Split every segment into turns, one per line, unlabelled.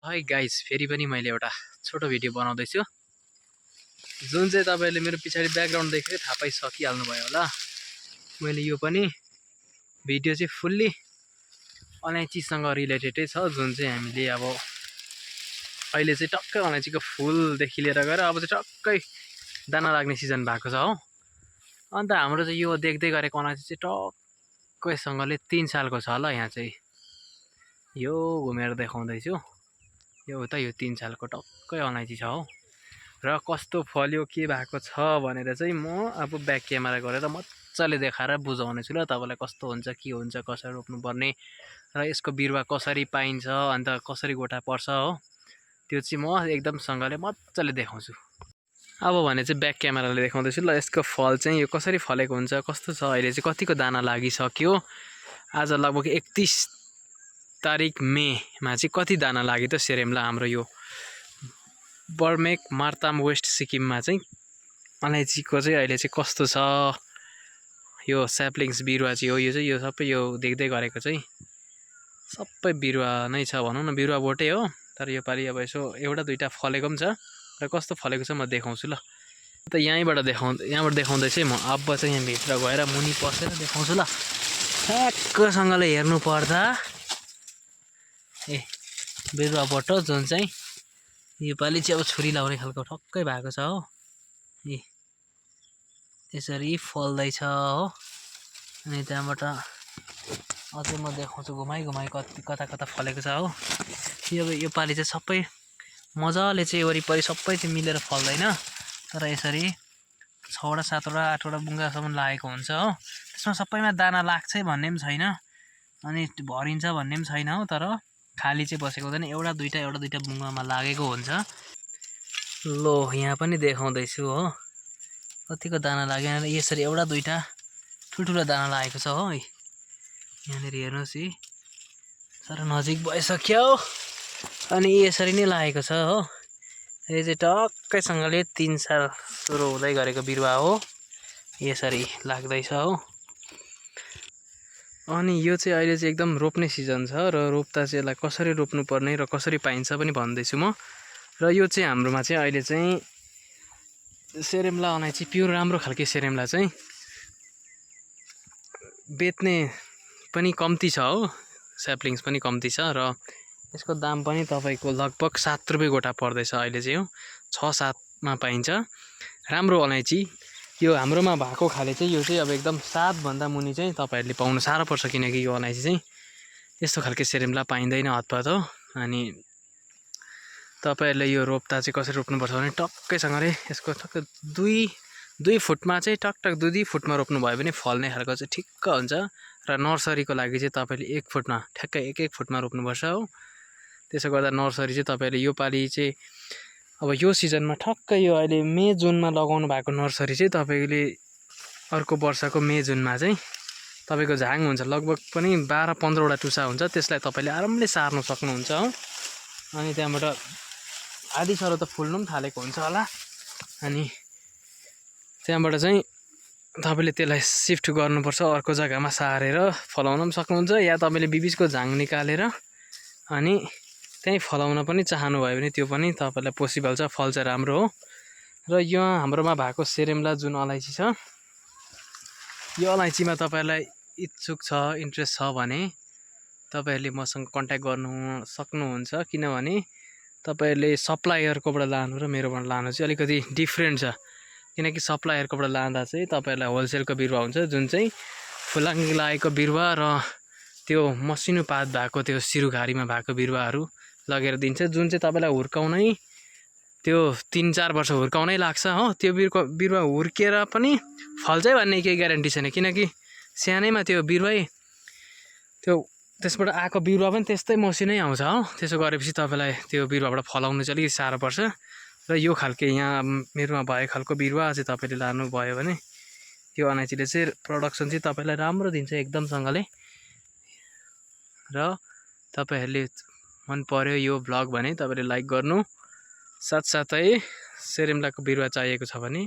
High guys, फेरि पनि मैले एउटा छोटो भिडियो बनाउँदैछु जुन चाहिँ तपाईहरुले मेरो पछाडी ब्याकग्राउन्ड देखेर थाहा पाइसकिहाल्नु भयो होला। मैले यो पनि भिडियो चाहिँ फुल्ली अलैँचीसँग रिलेटेडै छ, जुन चाहिँ हामीले अब अहिले चाहिँ टक्कै अलैँचीको फुलदेखि लिएर गएर अब चाहिँ टक्कै दाना लाग्ने सिजन भएको छ हो। अन्त हाम्रो चाहिँ यो देख्दै गरेको अलैँची चाहिँ टक्कैसँगले 3 सालको छ होला। यहाँ चाहिँ यो घुमेर देखाउँदैछु। यो उता यो 3 सालको टक्कै अलैँची छ हो। र कस्तो फल्यो के भएको छ भनेर चाहिँ म अब ब्याक क्यामेरा गरेर मजाले देखाएर बुझाउने छु ल तपाईलाई, कस्तो हुन्छ के हुन्छ कसरी रोप्नु पर्ने र यसको बिरुवा कसरी पाइन्छ अन्त कसरी गोटा पर्छ हो, त्यो चाहिँ म एकदमसँगले मजाले देखाउँछु। अब भने चाहिँ ब्याक क्यामेराले देखाउँदैछु ल। यसको फल चाहिँ यो कसरी फलेको हुन्छ, कस्तो छ, अहिले चाहिँ कतिको दाना लागिसक्यो। आज लगभग 31 तारिक मेमा चाहिँ कति दाना लाग्यो त सेरेमला हाम्रो यो बर्मेक मार्ताम वेस्ट सिक्किममा चाहिँ अलैँचीको चाहिँ अहिले चाहिँ कस्तो छ। यो स्याप्लिङ्स बिरुवा चाहिँ हो, यो सबै यो देख्दै गरेको चाहिँ सबै बिरुवा नै छ भनौँ न, बिरुवा बोटै हो। तर यो पालि अब यसो एउटा दुईटा फलेको पनि छ र कस्तो फलेको छ म देखाउँछु ल। त यहाँबाट देखाउँदै चाहिँ म अब चाहिँ यहाँ भित्र गएर मुनि पसेर देखाउँछु ल। ठ्याक्कसँगले हेर्नु पर्दा बिरुवा बोट जुन चाहिँ योपालि चाहिँ अब छुरी लाउने खालको ठक्कै भएको छ हो। त्यसरी फल्दैछ हो। अनि त्यहाँबाट अझै म देखाउँछु घुमाइ कता कता फलेको छ हो। योपालि चाहिँ सबै मजाले चाहिँ वरिपरि सबै चाहिँ मिलेर फल्दैन, तर यसरी 6वटा 7वटा 8वटा बुङ्गासम्म लागेको हुन्छ हो। त्यसमा सबैमा दाना लाग्छ भन्ने पनि छैन अनि भरिन्छ भन्ने पनि छैन हो। तर खाली चाहिँ बसेको हुँदैन, एउटा दुईटा बुङ्गामा लागेको हुन्छ। लो यहाँ पनि देखाउँदैछु हो कतिको दाना लाग्यो। यसरी एउटा दुईटा ठुल्ठुलो दाना लागेको छ हो। यहाँनिर हेर्नुहोस् है, साह्रो नजिक भइसक्यो अनि यसरी नै लागेको छ हो। यो चाहिँ टक्कैसँगले 3 साल सुरु हुँदै गरेको बिरुवा हो, यसरी लाग्दैछ हो। अनि यो चाहिँ अहिले चाहिँ एकदम रोप्ने सिजन छ र रोप्दा चाहिँ यसलाई कसरी रोप्नुपर्ने र कसरी पाइन्छ पनि भन्दैछु म। र यो चाहिँ हाम्रोमा चाहिँ अहिले चाहिँ सेरेमला अलैँची प्युर राम्रो खालके सेरेमला चाहिँ बेच्ने पनि कम्ती छ हो, स्याप्लिङ्स पनि कम्ती छ र यसको दाम पनि तपाईँको लगभग 7 रुपियाँ गोटा पर्दैछ अहिले चाहिँ हो। 6-7 मा पाइन्छ राम्रो अलैँची। यो हाम्रोमा भएको खाले चाहिँ यो चाहिँ अब एकदम 7 भन्दा मुनि चाहिँ तपाईहरुले पाउन साह्रो पर्छ, किनकि यो अलैँची चाहिँ यस्तो खालके सेरेमला पाइँदैन हतपत हो। अनि तपाईहरुले यो रोप्दा चाहिँ कसरी रोप्नुपर्छ भने टक्कैसँगले यसको टक्कै 2 फुटमा चाहिँ टकटक 2 फुटमा रोप्नु भयो भने फल्ने खालको चाहिँ ठिक्क हुन्छ। र नर्सरीको लागि चाहिँ तपाईले 1 फुटमा ठ्याक्कै 1 फुटमा रोप्नुपर्छ हो। त्यसो गर्दा नर्सरी चाहिँ तपाईले यो पालि चाहिँ अब यो सिजनमा ठक्कै यो अहिले मे जुनमा लगाउनु भएको नर्सरी चाहिँ तपाईले अर्को वर्षको मे जुनमा चाहिँ तपाईको झाङ हुन्छ, लगभग पनि 12-15वटा टुसा हुन्छ। त्यसलाई तपाईले आरामले सार्न सक्नुहुन्छ हो। अनि त्यहाँबाट आधी सरो त फुल्नु पनि थालेको हुन्छ होला। अनि त्यहाँबाट चाहिँ तपाईले त्यसलाई सिफ्ट गर्नुपर्छ अर्को जग्गामा सारेर फलाउन पनि सक्नुहुन्छ, या तपाईले बिबिचको झाङ निकालेर अनि त्यही फलाउन पनि चाहनुभयो भने त्यो पनि तपाईलाई पोसिबल छ, फल्छ राम्रो हो। र यो हाम्रोमा भएको सेरेमला जुन अलैँची छ, यो अलैँचीमा तपाईलाई इच्छुक छ, इन्ट्रेस्ट छ भने तपाईहरुले मसँग कन्ट्याक्ट गर्नु सक्नुहुन्छ। किनभने तपाईहरुले सप्लायरकोबाट लानु र मेरोबाट लानु चाहिँ अलिकति डिफ्रेन्ट छ। किनकि सप्लायरकोबाट लाँदा चाहिँ तपाईहरुलाई होलसेलको बिरुवा हुन्छ, जुन चाहिँ फुलाङ्गी लागेको बिरुवा र त्यो मसिनो पात भएको त्यो सिरुघारीमा भएको बिरुवाहरू लगेर दिन्छ, जुन चाहिँ तपाईलाई हुर्काउनै त्यो 3-4 वर्ष हुर्काउनै लाग्छ हो। त्यो बिरुवा हुर्केर पनि फल्छ भन्ने केही ग्यारेन्टी छैन, किनकि सानैमा त्यो बिरुवै त्यसबाट आएको बिरुवा पनि त्यस्तै मसिनै आउँछ हो। त्यसो गरेपछि तपाईलाई त्यो बिरुवाबाट फलाउनु चाहिँ अलिक साह्रो पर्छ। र यो खालके यहाँ मेरोमा भएको खालको बिरुवा चाहिँ तपाईले लानुभयो भने यो अलैँचीले चाहिँ प्रोडक्सन चाहिँ तपाईलाई राम्रो दिन्छ एकदमसँगले। र तपाईहरुले मन पर्यो यो भ्लग भने तपाईले लाइक गर्नु, साथसाथै सेरेमलाको बिरुवा चाहिएको छ भने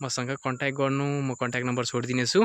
मसँग कन्ट्याक्ट गर्नु, म कन्ट्याक्ट नम्बर छोडिदिनेछु।